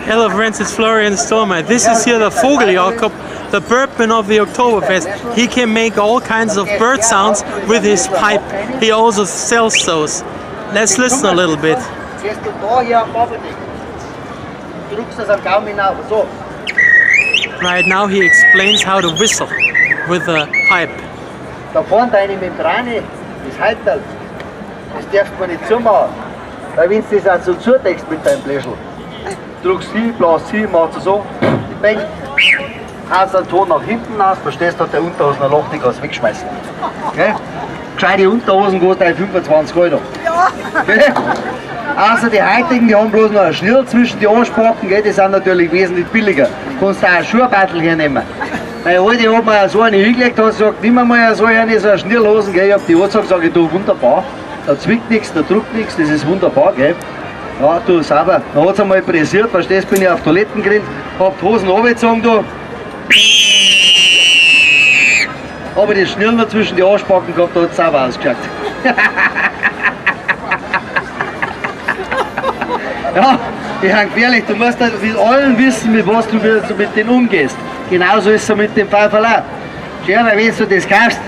Hello friends, it's Florian Stollmayer. This is here the Vogel Jakob, the birdman of the Oktoberfest. He can make all kinds of bird sounds with his pipe. He also sells those. Let's listen a little bit. Gehst du da hier am Baberdick, drückst das am Gaumen hinauf, so. Right now he explains how to whistle with a pipe. Da vorne deine Membrane, das Halterl, das darfst du nicht zumachen. Weil wenn du das auch so zudeckst mit deinem Bläschel, drückst hin, blasst hin, machst du so, die Bank, haust einen Ton nach hinten aus, verstehst du, hat der Unterhosen ein Loch, die kannst du wegschmeißen. Gell? Gescheite Unterhosen kosten 25 Euro. Ja. Gell? Außer die heutigen, die haben bloß noch ein Schnürl zwischen die Arschbacken, gell? Die sind natürlich wesentlich billiger. Kannst du auch ein Schuhbeitel hernehmen. Meine Alte hat mir so eine hingelegt, hat gesagt, nimm mir mal so eine, so eine Schnürlhosen, gell? Ich hab die angezogen, sag ich, du, wunderbar. Da zwickt nichts, da druckt nichts, das ist wunderbar, gell? Ja, du, sauber. Dann hat's einmal pressiert, verstehst, bin ich auf Toiletten gerannt, hab die Hosen runtergezogen, du. Aber die Schnürl noch zwischen die Arschbacken gehabt, da hat's sauber ausgeschaut. Ja, ich bin gefährlich, du musst halt mit allen wissen, mit was du mit denen umgehst. Genauso ist es mit dem Pfeiferl auch. Schau, weil wenn du das kaufst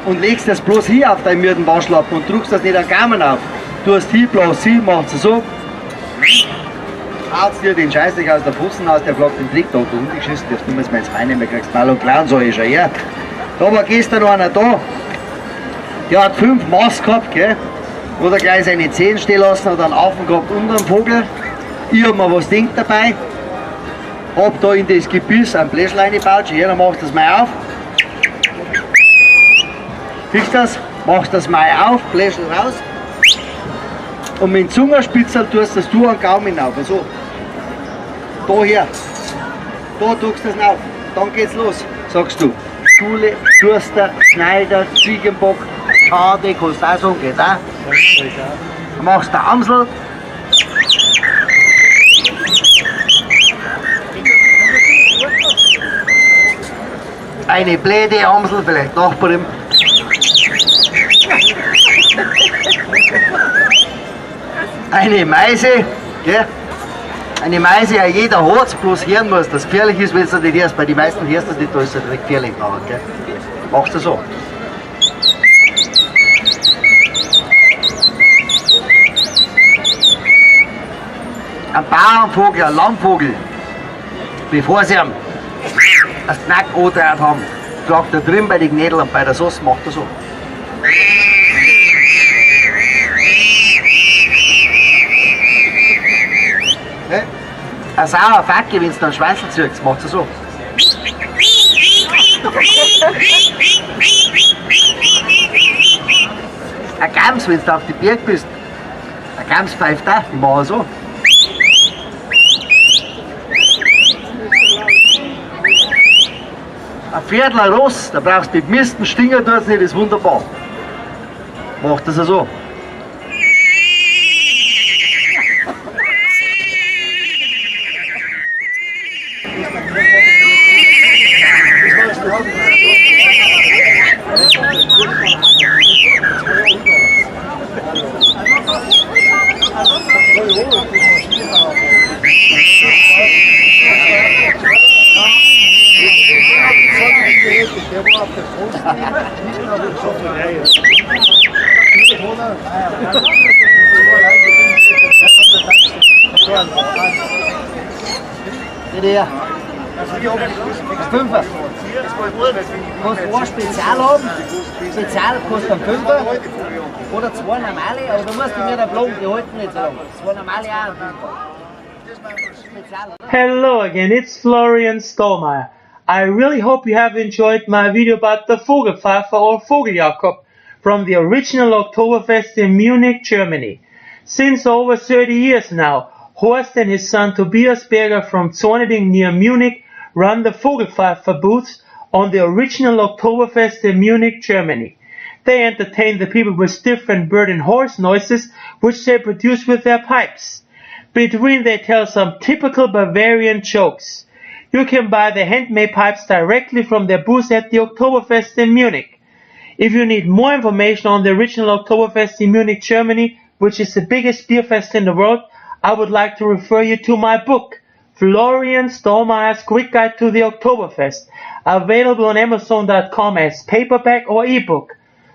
und legst das bloß hier auf deinen müden Waschlappen und drückst das nicht am Gaumen auf, du hast hier, blas hier, machst es so, haust dir den Scheißdreck aus der Fussen aus, der flog den Trick da, du ungeschissen, darfst du mehr ins Bein nehmen, kriegst Mal und Clown, sag ich schon her. Da war gestern noch einer da, der hat 5 Maß gehabt, gell? Hat er gleich seine Zehen stehen lassen, hat einen Affen gehabt und einen Vogel. Ich hab mir was gedacht dabei, hab da in das Gebiss ein Bläschel reingebaut, schau her, dann machst du das mal auf. Kriegst das? Machst das mal auf, Bläschel raus. Und mit dem Zungenspitzel tust das du an den Gaumen hinauf, so. Da her. Da drückst du das rauf. Dann geht's los, sagst du. Schule, Durster, Schneider, Ziegenbock, Schade, kannst du auch sagen, geht auch. Dann machst du Amsel. Eine blöde Amsel, vielleicht Nachbarin. Eine Meise, gell? Eine Meise, ja, jeder hat's, bloß hören muss. Das gefährlich ist, wenn du nicht hörst. Bei den meisten hörst du das nicht, da ist es nicht gefährlich nachher, gell? Machst du so. Ein Bauernvogel, ein Lammvogel, bevor sie ihm das Knack angetraut haben, klagt er drin bei den Knädel und bei der Sauce macht er so. Ne? Ein sauer Fackel, wenn du dann Schwänzel ziehst, macht er so. Ein Gams, wenn du auf die Berg bist, ein Gams pfeift auch, die machen so. Ein Pferdl, ein Ross, da brauchst du nicht misten, Stinger tut's nicht, ist wunderbar. Macht das so. Fünfer. Kannst du ein Spezial haben? Spezial kostet einen Fünfer oder zwei normale, aber du musst die mir da blocken, die halten nicht so lange. Zwei normale auch einen Fünfer. Hello again, it's Florian Stollmayer. I really hope you have enjoyed my video about the Vogelpfeifer or Vogel Jakob from the original Oktoberfest in Munich, Germany. Since over 30 years now, Horst and his son Tobias Berger from Zorneding near Munich run the Vogelpfeifer booths on the original Oktoberfest in Munich, Germany. They entertain the people with different bird and horse noises which they produce with their pipes. Between they tell some typical Bavarian jokes. You can buy the handmade pipes directly from their booth at the Oktoberfest in Munich. If you need more information on the original Oktoberfest in Munich, Germany, which is the biggest beer fest in the world, I would like to refer you to my book, Florian Stollmayer's Quick Guide to the Oktoberfest, available on Amazon.com as paperback or ebook.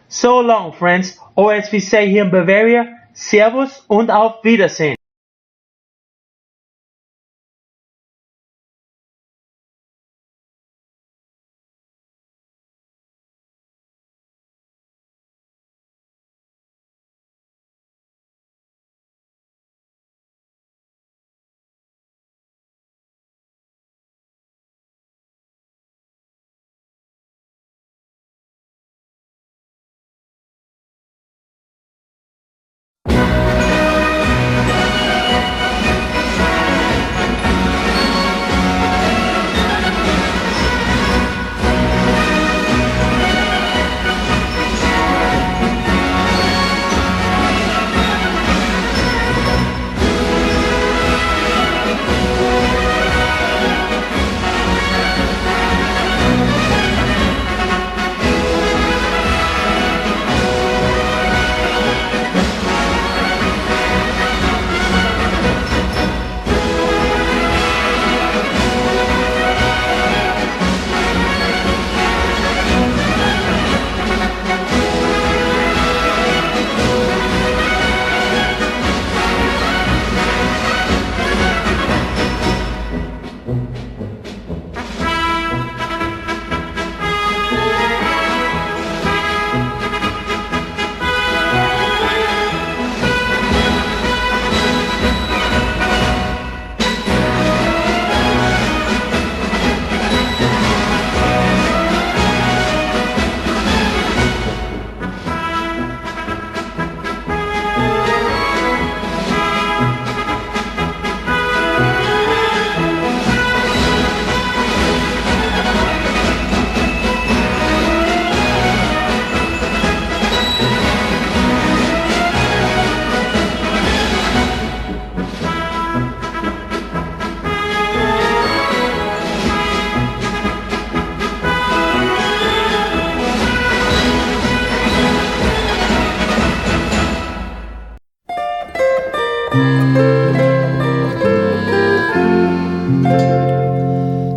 So long, friends, or as we say here in Bavaria, Servus und auf Wiedersehen.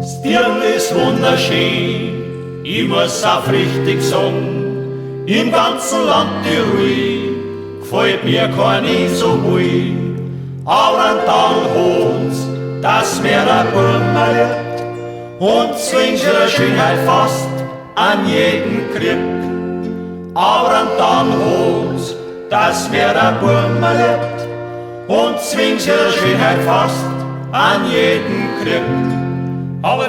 Stirn ist wunderschön, ich muss auch richtig sagen, im ganzen Land Tirol gefällt mir keine so wohl. Aber dann hat's, dass mir der Burmer liebt und zwingt ihre Schönheit fast an jeden Krieg. Aber dann hat's, dass mir der Burmer liebt und zwingt ihre Schönheit fast an jeden Krieg. Aber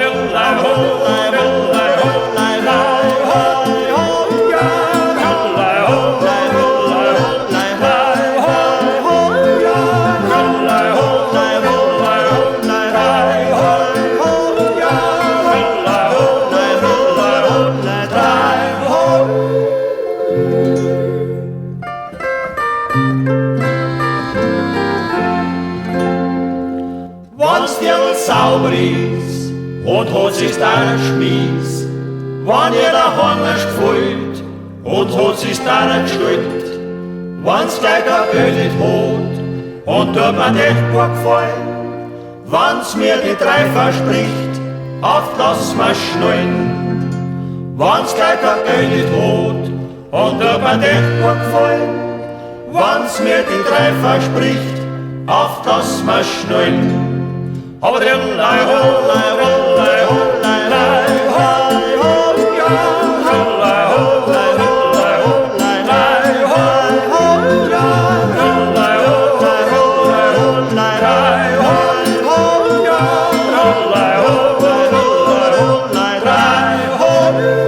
Wann's dir sauber ist und hat sich's da schmies, wann ihr der Hornisch gefällt und hat sich's da gestellt, wann's gleich der Geld nicht hat und tut mir echt gut gefallen, wann's mir die drei verspricht, auf lass ma schnallen. Wann's gleich der Geld nicht hat und tut mir echt gut gefallen, wann's mir die drei verspricht, auf lass ma schnallen. Aber drillei, hollei, hollei, hollei, lei, hoi, hoi, ja. Hollei, hollei, hollei, hollei, lei, hoi, hoi, ja. Hollei, hollei, hollei, hollei, lei, hoi, hoi, ja. Hollei, hollei, hollei, hollei, lei, hoi.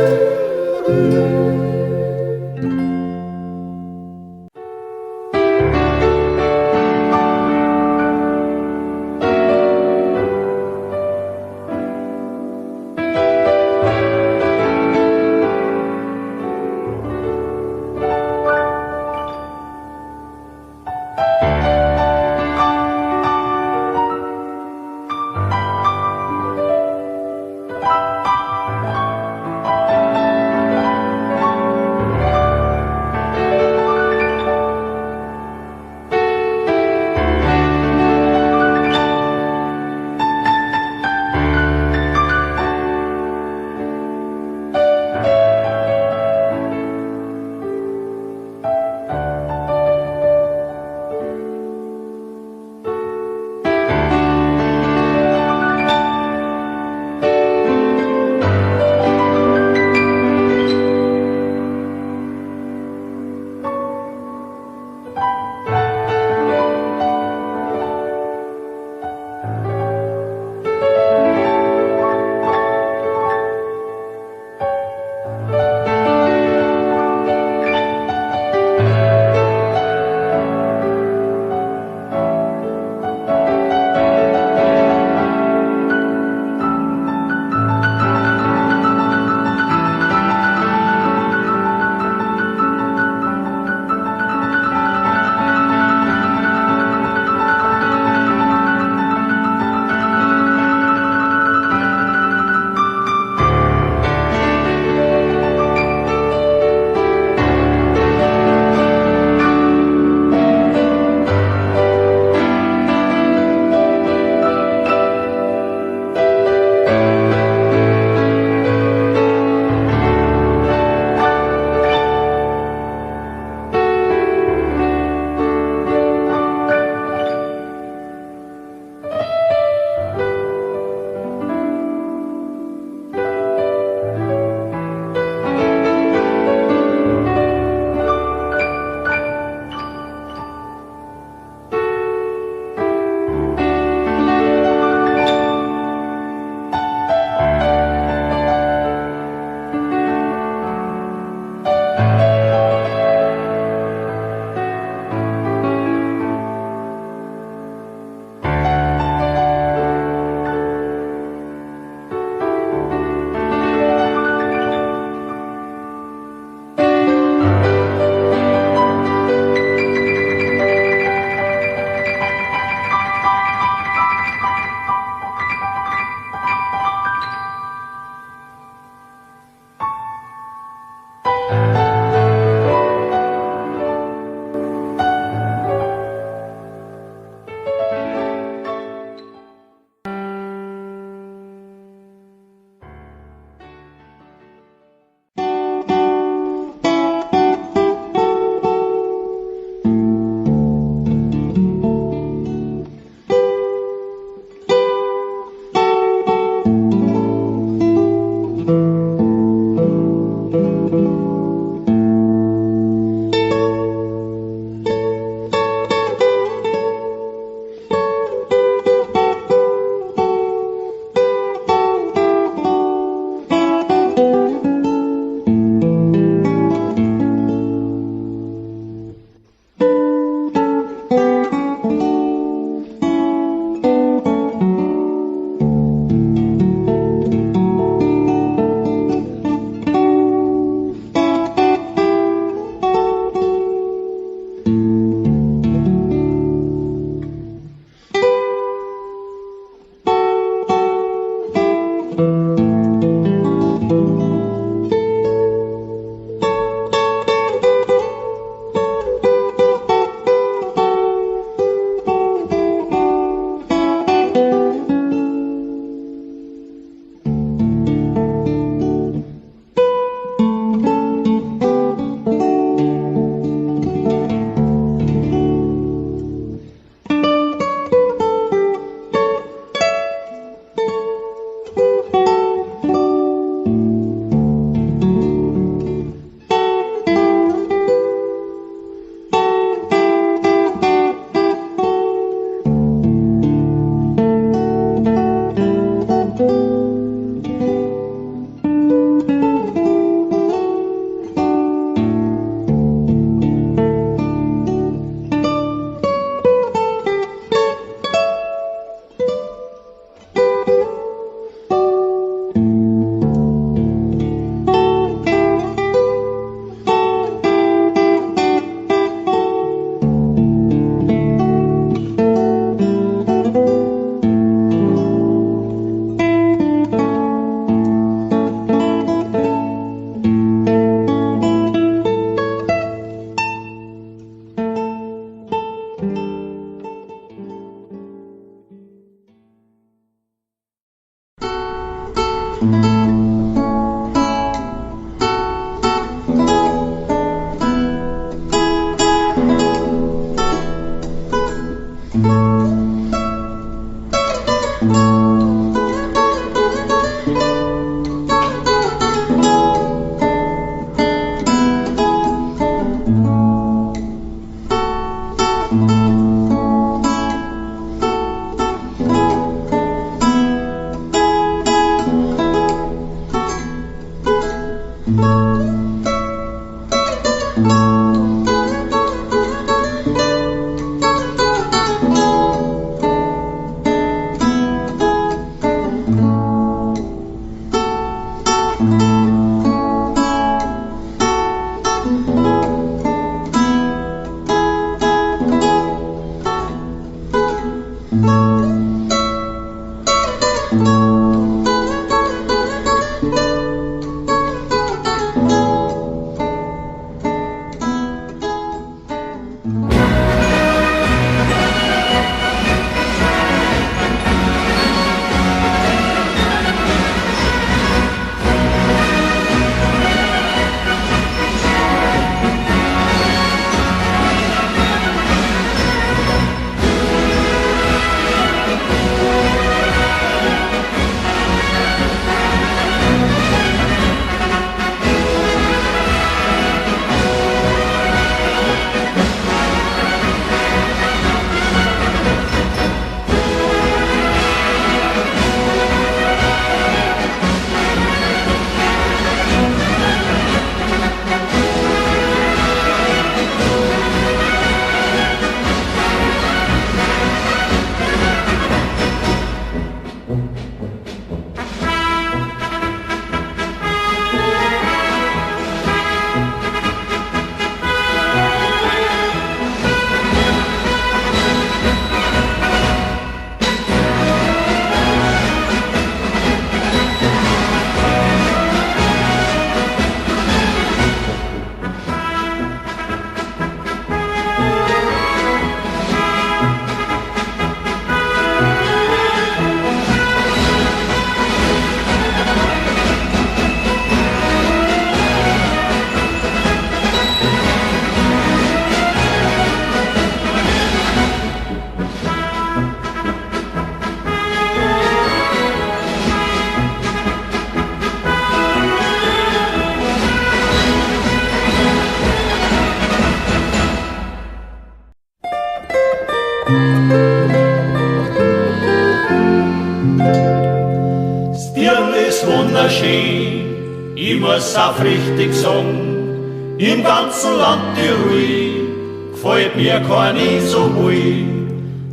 Wunderschön, ich muss aufrichtig sagen, im ganzen Land Tirol gefällt mir keine so wohl.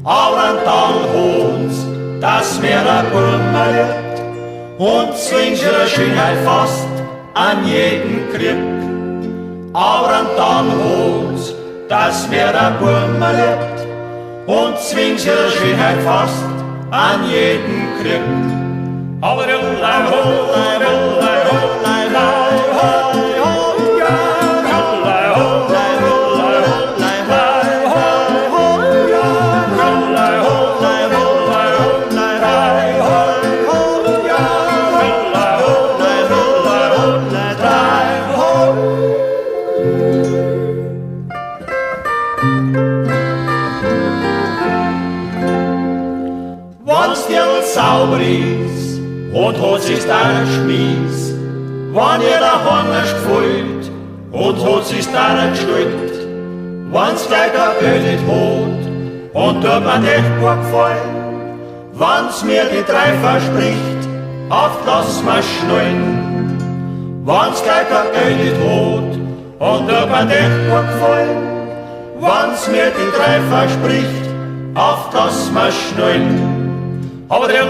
Aber dann hat's, dass mir der Burmer lebt und zwingt ihre Schönheit fast an jeden Krieg. Aber dann hat's, dass mir der Burmer lebt und zwingt ihre Schönheit fast an jeden Krieg. Aber Wann's dir sauber ist und hat sich's da schmies, wann ihr der Hornisch gefällt und hat sich's da gestellt, wann's gleich der Geld nicht hat und tut mir echt gut gefallen, wann's mir die drei verspricht, auf das ma schnallen. Wann's gleich der Geld nicht hat und tut mir echt gut gefallen, wann's mir die drei verspricht, auf das ma schnallen. Aber der